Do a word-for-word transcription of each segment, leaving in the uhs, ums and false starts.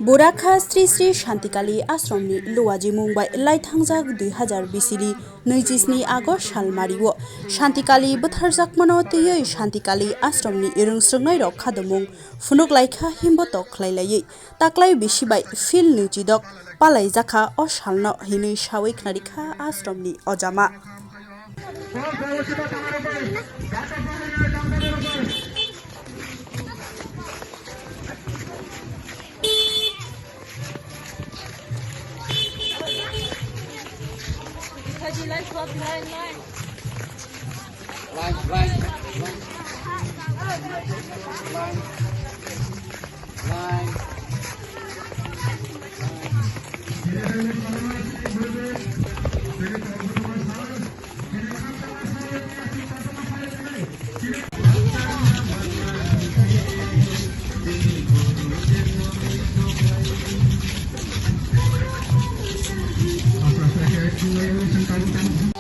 Burakha Sri Sri Shantikali Ashramni luajimung bai laithangjak dui hazar bisini nwijisni August salmario Shantikali bwtharjakmano twiwi Shantikali Ashramni rwngsrwngnairok khadumung phunuk laikha himbotok khlailaiwi taklai bisi bai phil nwichidok palaijakha o salno hinwi sawi khnarikha Ashramni ojama.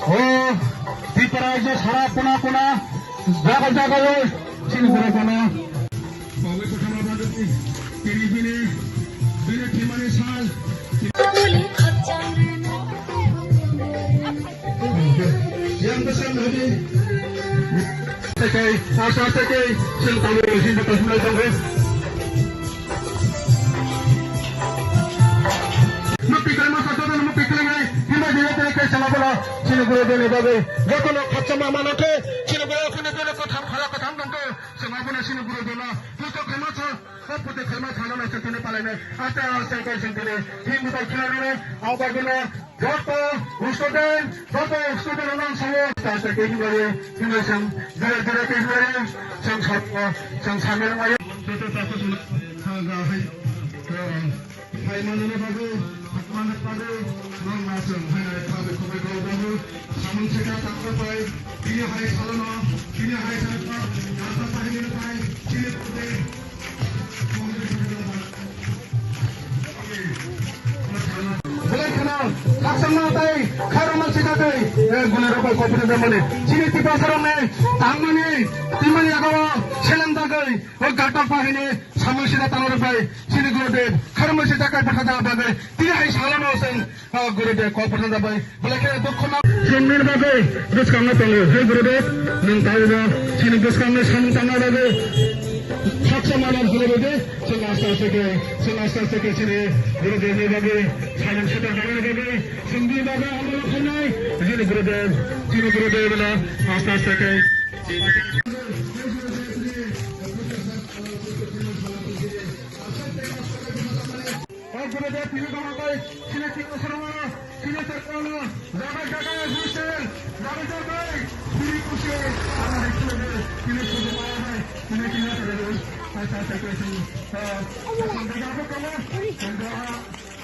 O Tripura rajyo sara kona kona, jaga jaga o chini borok kono. Bagwi kwthangma bagwi tini bini, bini thwimani sal. Yang bwsang hadi. Tekai, asa tekai, sing tamu sing tamu sing tamu. Mupi kalma satu dan mupi kelingai, himba dia tekai sama bola, sini guru dene bagai. Joto no khachama mano khe, sini guru sini dene ko tham khala ko tham dong ko, sama bola sini guru dene. Joto kalma sa, Sab pute khalma thangna nai sentini palainai. Aste aste khe sentini. Himbo bai khwlainani. Abar guna. Joto student, joto student rok ang sawo. Aste aste khe himlai. Himlai sang. Jere jere khe himlai. Sang sab, sang samel mai. Joto takhuk sung. Khang ga hai. Hai manani bagwi, hakmani bagwi, nang nasung hai nai bagwi kubai kau bagwi, samung sika tangko pai, tini hai salono, tini hai salono, yasa tahini pai, tini pute, Belai kheno, khakchangma tei kharokma sika tei, eh, guna rok bai kok phano mani. Chini Tiprasa rok ni tangmani, tini yago seleng dagwi, o gatok bahini, samung sida tangma rok bai, chini Gurudev, kharokma sida kai bwkha jaga bagwi, tini hai salono chwng, ah, Gurudev kok phano bai. Belai kheno dukho na. Chwng nini bagwi bwskango tongo. Hai Gurudev, nwng taibo chini bwskangni samung tangna bagwi khaksa manwi hwnwi rwdi. Chwng aste aste khe, chwng aste aste khe chini Gurudev ni bagwi samung sita tangna bagwi, chwng bini bagwi andolon khainai. Chini Gurudev, chini Gurudev no aste aste khe O Gurudev, tini tongma bai, tini tini sorono, tini terkono, jaga jaga hostel, jaga jaga, tini kusi, ama hai tini, tini kusi maya bai, tini tini terkono, acha acha kesi, eh, acha jaga apa kamu, jaga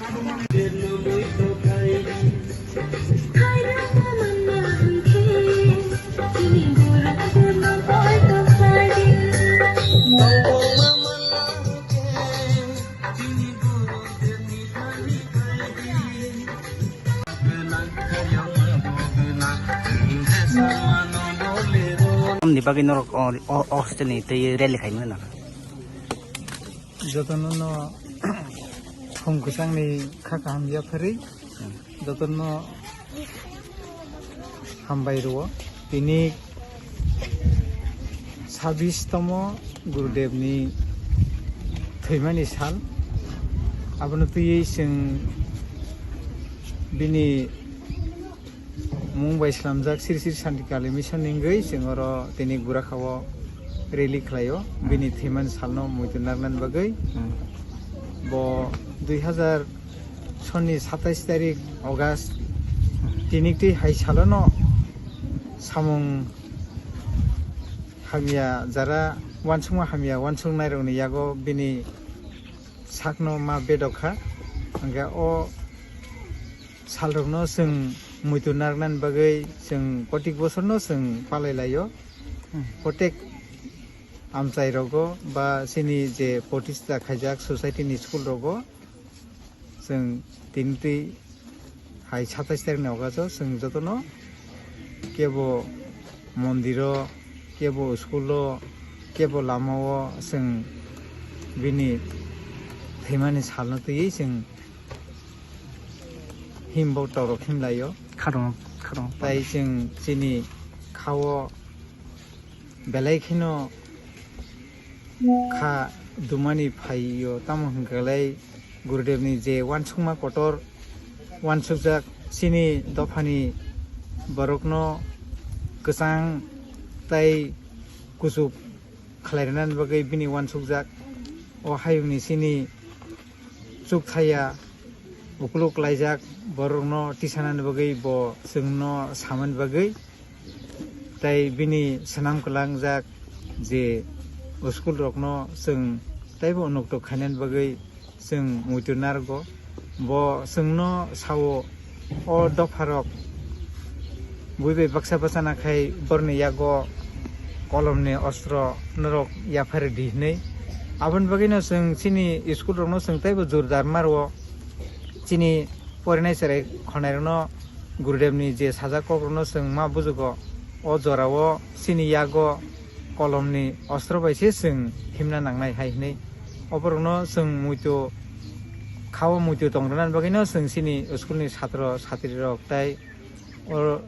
apa kamu. Tamni bagwi norok o, o, o hostel ni tei rally khai mano na? Jotono no khum kwchangni kha kaham yapharwi, jotono hambai rwo. Tini sabis tomo Gurudevni thwimani sal. Abono twiwi chwng bini mung bai slamjak Sri Sri Shanti Kali Mission ni wngwi chwng oro tini Gurakhao rally khlaio, bini thwimani salno muitu narnani bagwi. Hmm. Bo dui hazar sonni satais tarik August, hmm, tini twi hai salono samung hamya jara uansukma hamya uansuknairokni yago bini sakno ma bedok kha. Hwnkhe o salrokno chwng muitu narnani bagwi chwng protek bosorno chwng palai laio. Hmm. Protek amchai rogo ba chini je protista khaijak society ni school rogo chwng tini twi hai satais tarik ni August o chwng jotono kebo mondiro, kebo school o, kebo lama o chwng bini thwimani salno twiwi chwng himbo torok himlaio. Khadong, khadong. Tai chwng chini khao belai kheno kha dumani phaio, tamo hwnkhe belai Gurudevni je uansukma kotor uansukjak chini dophani borokno kwchang tai kuchuk khlai rwnani bagwi bini uansukjak. O hayungni chini chukthaya ukuluk klaijak borokno tisanani bagwi bo chwngno samani bagwi. Tai bini swnam kwlangjak je school rokno chwng taibo unuktok khainani bagwi chwng muitu narwgo. Bo chwngno sao, o dopharok bui bai baksa bachana khai borni yago kolomni ostro norok yaphar di hinwi. Aboni bagwino chwng chini school rokno chwng teibo jordar ma rwo. Chini porinai cherai khonai rokno Gurudevni je sajak kok rokno chwng ma bujugo. O jorao chini yago kolomni ostro bai se chwng himna nangnai hai hinwi. Oborokno chwng muitu khao muitu tong rwnani bagwino chwng chini school ni satro satri rok tai o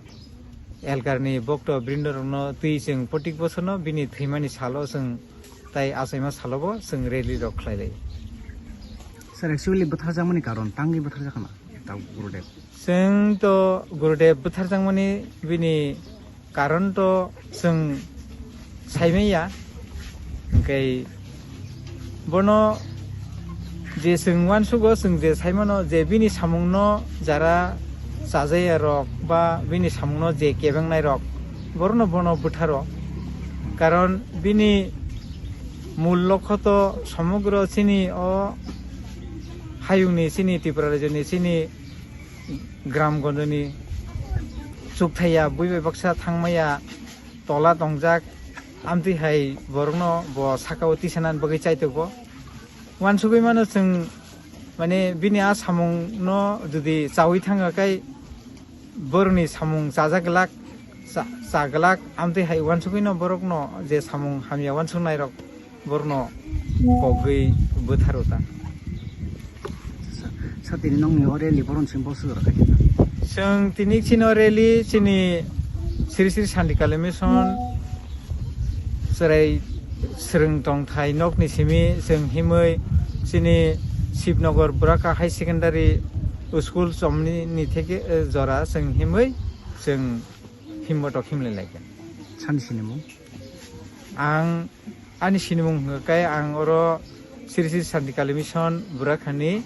elkarni bokto brindorokno twi chwng protik bosorno bini thwimani salo chwng tai achaima salobo chwng rally rok khlai lai. Sir, actually bwtharjakmani karon tangwi bwtharjakha na? Tau Gurudev. Chwng to Gurudev bwtharjakmani bini karon to chwng saimanya. Hwnkhe bono je chwng uansugo, chwng je saimano je bini samungno jara chajaya rok ba bini samungno je kebengnai rok, borokno bono bwtharo. Karon bini mul lokho to somogro chini o hayungni, chini Tripura rajyoni, chini gram gonjoni chukthaya bui bai baksa thangmaya tola tongjak, amtwi hai borokno bo sakao tisanani bagwi chaitogo. Uansugwi mano chwng, mane, bini a samungno jodi chawi thangkha khe borokni samung chajak glak, cha-, cha glak, amtwi hai uansugwino borokno je samung hamya uansuknairok borokno kogwi bwtharo ta. Sa-, sa tini nongni o rally boron simi boso jora khaikha? Chwng tini chini o rally chini Sri Sri Shanti Kali Mission chwrai swrwng tongthai nokni simi chwng himwi chini Shivnagar Buraka High Secondary School chomni ni theke, eh, jora chwng himwi chwng himbotok himlai laikha. Sani sinimung? Ang ani sinimung hwnkha khe ang oro Sri Sri Shanti Kali Mission Burakhani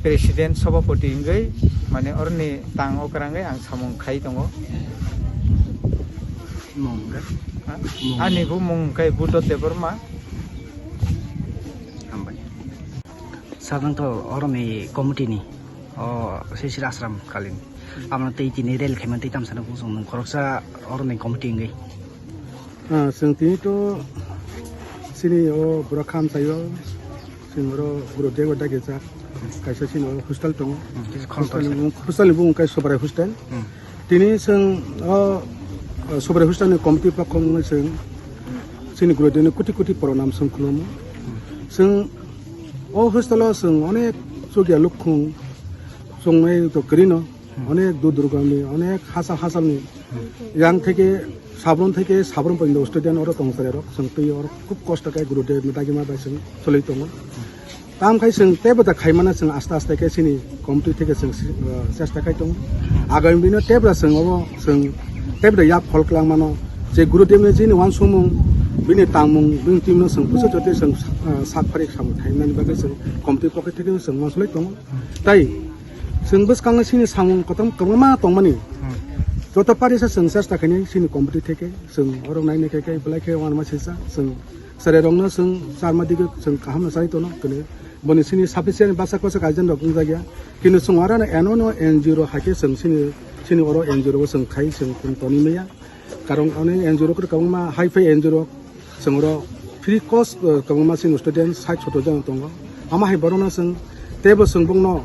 President Sobhapati wngwi, mane, oroni tang okrangwi ang samung khai tongo. Mung hwnkha? Ha? Mung. Ani bumung hwnkha Buddha Debbarma. Hambai. Sadang to oroni committee ni, o, Sri Sri Ashram Kalin. Amo tei tini rally khaimani tei tamsano buchung nung khoroksa oroni committee wngwi. Ah, chwng tini to chini o Burakha amchaio, chwng oro Gurudev dagi jak kaisa chini oro hostel tongo. Hmm, kisa khorang hostel ni bung-, hostel ni bung khe Subrai hostel. Hmm. Tini chwng o, o, Subrai hostel ni committee pokho wngwi chwng chini Gurudev ni koti koti pronam chwng khulumo. Hmm. Chwng o hostel o chwng onek chukya lukhung chongnai to kwrwino. Hmm. Onek dur durgami, onek hachal hachalni, hmm, yang theke sabron theke sabron porjonto student oro tong chwrai rok, chwng twi oro khub kosto khe Gurudev ni dagima bai chwng chwlwi tongo. Hmm. Tam khai chwng teibo da khaimano chwng aste aste khe chini committee theke chwng si-, uh, chesta khai tongo. Hmm. Agami bino teibo da chwng obo chwng teibo da yak phol kwlangmano je Gurudev ni jini uansukmung, bini tangmung, bini twimano chwng bwswk jotoi chwng, uh, sak pharik samung khaimani bagwi chwng committee pokhe theke chwng uansugwi tongo. Hmm. Tai chwng bwskango chini samung kotom kwbangma tongmani. Hmm. Joto parisa chwng chesta khainai chini committee theke chwng orok nainai khe khe belai khe uanama sisa chwng chwrairokno chwng charma dige chwng kaham no chai tono kene boni chini sufficient bwsak bwsak guardian rok wngjakya. Kini chwng aro no eno no N G O rok hai khe chwng chini, chini oro N G O rok chwng khai chwng tong toni maya. Karon ani N G O rok kwbangma high phi N G O rok chwng oro free cost, eh, kwbangma chini student sait soto jon tongo. Amo hai borokno chwng teibo chwng bongno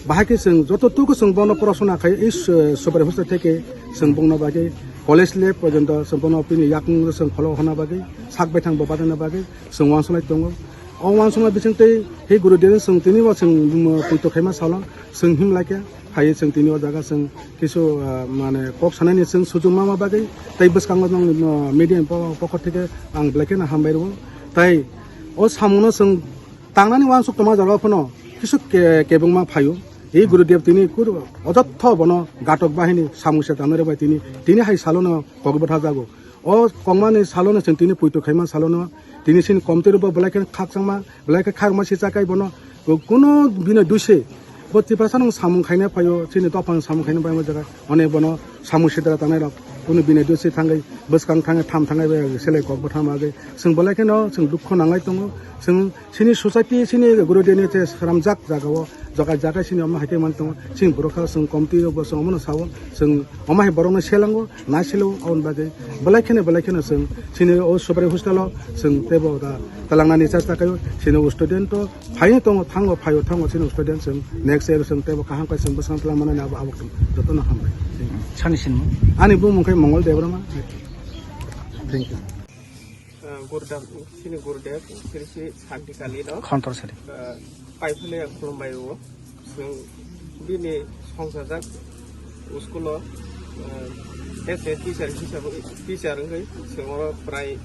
bahai khe chwng joto tuku chwng bono porosona khai is, eh, Subrai hostel theke chwng bongno bagwi college level porjonto chwng bono bini yakung chwng kholo honna bagwi sak baithang bo badana bagwi chwng uansuknai tongo. O wansukma bisingtwi hi Gurudev chwng tini bo chwng, um, poito khaima salo chwng himlai khe phaiwi chwng tini o jaga chwng kisu, ah, mane kok sanani chwng sujuk ma ma bagwi tei bwskango nwng, uh, media ni po-, pokho theke ang belai kheno hambai rwo. Tai o samungno chwng tangnani wansuk tongma jaga phano kisu ke-, kebengma phaio. Hi Gurudev tini kur ojotho bono gatok bahini samung se tangnai rok bai tini, tini hai salono kok bwtha jago. O kongmani salono chwng tini poito khaima salono tini sini komtwi rwbo belai kheno khakchangma, belai khe kharma si chakai bono kunu bini dui se bo Tiprasa nung samung khaina phaio, chini dophang samung khaina phaio jaga one bono samung sidra tangnai rok kunu bini dui se thangwi bwskang thangwi tham thangwi bai selai kok bwtham bagwi chwng belai kheno chwng dukho nanglai tongo. Chwng chini society chini Gurudev ni je sramjak jaga o jaga jaga chini omo hai khe man tongo, chini borok kha chwng komtwi rok bo chwng omo no sao, chwng omo hai borok no selango. Naisilo aboni bagwi belai kheno, belai kheno chwng chini o Subrai hostel o chwng teibo da talangnani chesta kaio. Chini o student o phaino tongo, thango phaio thango chini o student chwng next year chwng teibo kaham khe chwng bwsang twlang manani abo, abo jotono hambai. Sani sinmo? Ani bumung khe Mongol Debbarma. Thank you. Ah, Gurudev, chini Gurudev, Sri Sri Santi Kali no. Khontor sari. Ah, paiphailai ang khulumbai o. Chwng bini songchajak school o, ah, as a teacher hisab, teacher wngwi chwng oro prai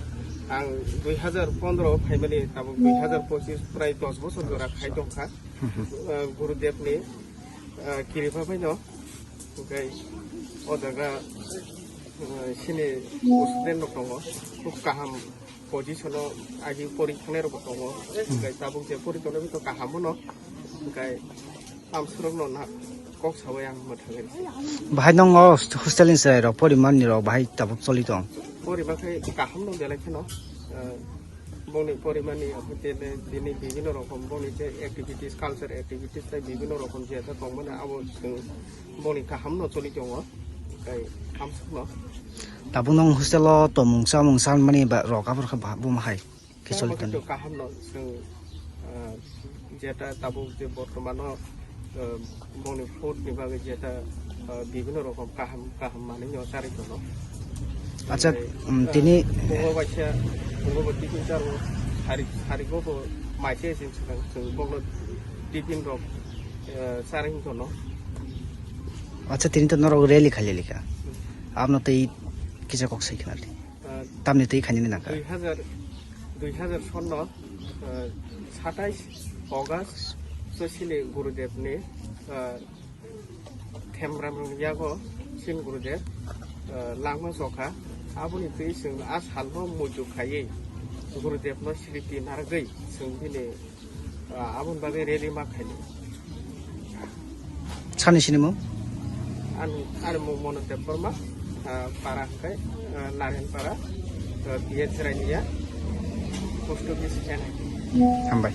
ang dui hazar pondro phaimani tabuk dui hazar pochis prai dos bosor jora khai tongkha. Ah, Gurudev ni, ah, kiripa bai no. Hwnkhe o jaga, ah, chini student rok tongo, khub kaham position o agi pori thangnai rok bo tongo. Hwnkhe tabuk je pori tongnai bo kaham no. Hwnkhe amswrwng no na kok sawi ang mwthangwi. Bahai nongo hostel ni chwrai rok poriman ni rok bahai tabuk choli tong? Poriba khe kaham no belai kheno, ah, Bongni porimani, tini, tini bibhinno rokom bongni je activities, culture activities tei bibhinno rokom je ta tongmani abo chwng bongni kaham no choli tongo, tei hamsuk no. Tabuk nong hostel o tongmung chamung sanmani ba rok aphuru khe ba buma hai khe choli tongo. Kaham no chwng, ah, jeta tabuk je bortomano, ah, bongni food ni bagwi jeta, ah, bibhinno rokom kaham kaham manwi no charwi tono. Acha, tei, um, ah, tini pungo baisa, pungo bo tiffin charo, sari, sari go bo maise sin chwng, chwng bongno tiffin rok, ah, charwi tono. Acha, tini to norok rally khailai lika. Abno tei kisa kok sai khna di. Ah, tamni tei khainani nangkha. Dui hazar, dui hazar sonno, ah, satais August so sini Gurudev ni, ah, themram yago sin Gurudev, ah, langma sokha. Aboni twi chwng a salno muitu khaiwi Gurudev no sriti narwgwi chwng bini Ah, aboni bagwi rally ma khainai. Sani sini mung? Ani, ani mung Mono Debbarma, ah, para hwnkhe, ah, Narayan para, ah, B H Rainiya, post office Chennai. Hambai.